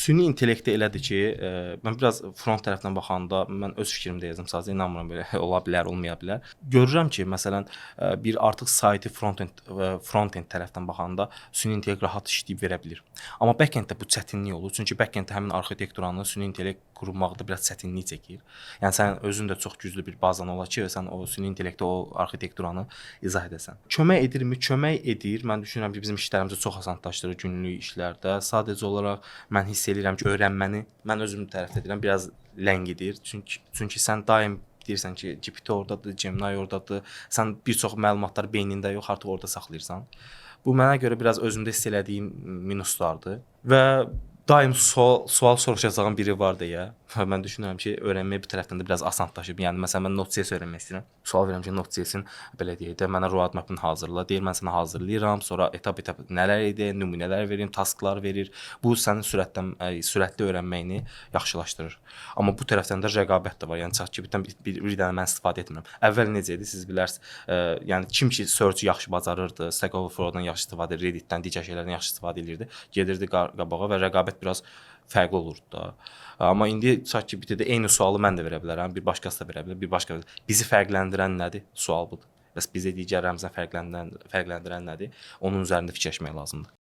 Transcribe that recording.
Süni intellektdə elədir ki, mən biraz front tərəfdən baxanda mən öz fikrimi deyəcəm, sadəcə inanmıram, belə ola bilər, olmaya bilər. Görürəm ki, məsələn, bir artıq saytı front-end tərəfdən baxanda süni intellekt rahat işləyib verə bilir. Amma back-enddə bu çətinlik olur. Çünki back-enddə həmin arxitekturanı süni intellekt qurmaqda biraz çətinlik çəkir. Yəni sən özün də çox güclü bir bazan ola ki, sən o süni intellektə o arxitekturanı izah edəsən. Kömək edirmi? Kömək edir. Mən düşünürəm ki, bizim işlərimizi çox asanlaşdırır günlük işlərdə. Sadəcə olaraq mən hiss eləyirəm ki, öyrənməni mən özüm tərəfdə deyirəm, biraz ləngidir. Çünki sən daim deyirsən ki, GPT ordadır, Gemini ordadır. Sən bir çox məlumatları beynində yox, artıq orada saxlayırsan. Bu mənə görə biraz özümdə hiss elədiyim minuslardır və daim sual soruşacağım biri var deyə və mən düşünürəm ki, öyrənmək bir tərəfdən də biraz asanlaşıb. Yəni məsələn, mən Node.js öyrənmək istəyirəm. Sual verirəm ki, Node.js-in, belə deyək də, mənə roadmap-ını hazırla. Deyir, mən sənə hazırlayıram. Sonra etap-etap nələr edir, nümunələr verir, tasklar verir. Bu sənin sürətli öyrənməyini yaxşılaşdırır. Amma bu tərəfdən də rəqabət də var. Yəni ChatGPT-dən bir dənə mən istifadə etmirəm. Əvvəl necə idi, siz bilərsiniz. Yəni kim ki search-ü yaxşı bacarırdı, Stack Overflow-dan yaxşı istifadə edir, Reddit-dən, digər şeylərdən yaxşı istifadə edirdi, gedirdi qabağa və rəqabət biraz fərqli olurdu da. Amma indi ChatGPT-də eyni sualı mən də verə bilərəm, bir başqası da verə bilər, bir başqa. Bizi fərqləndirən nədir? Sual budur. Bəs bizi digərlərimizdən fərqləndirən nədir? Onun üzərində fikirləşmək lazımdır.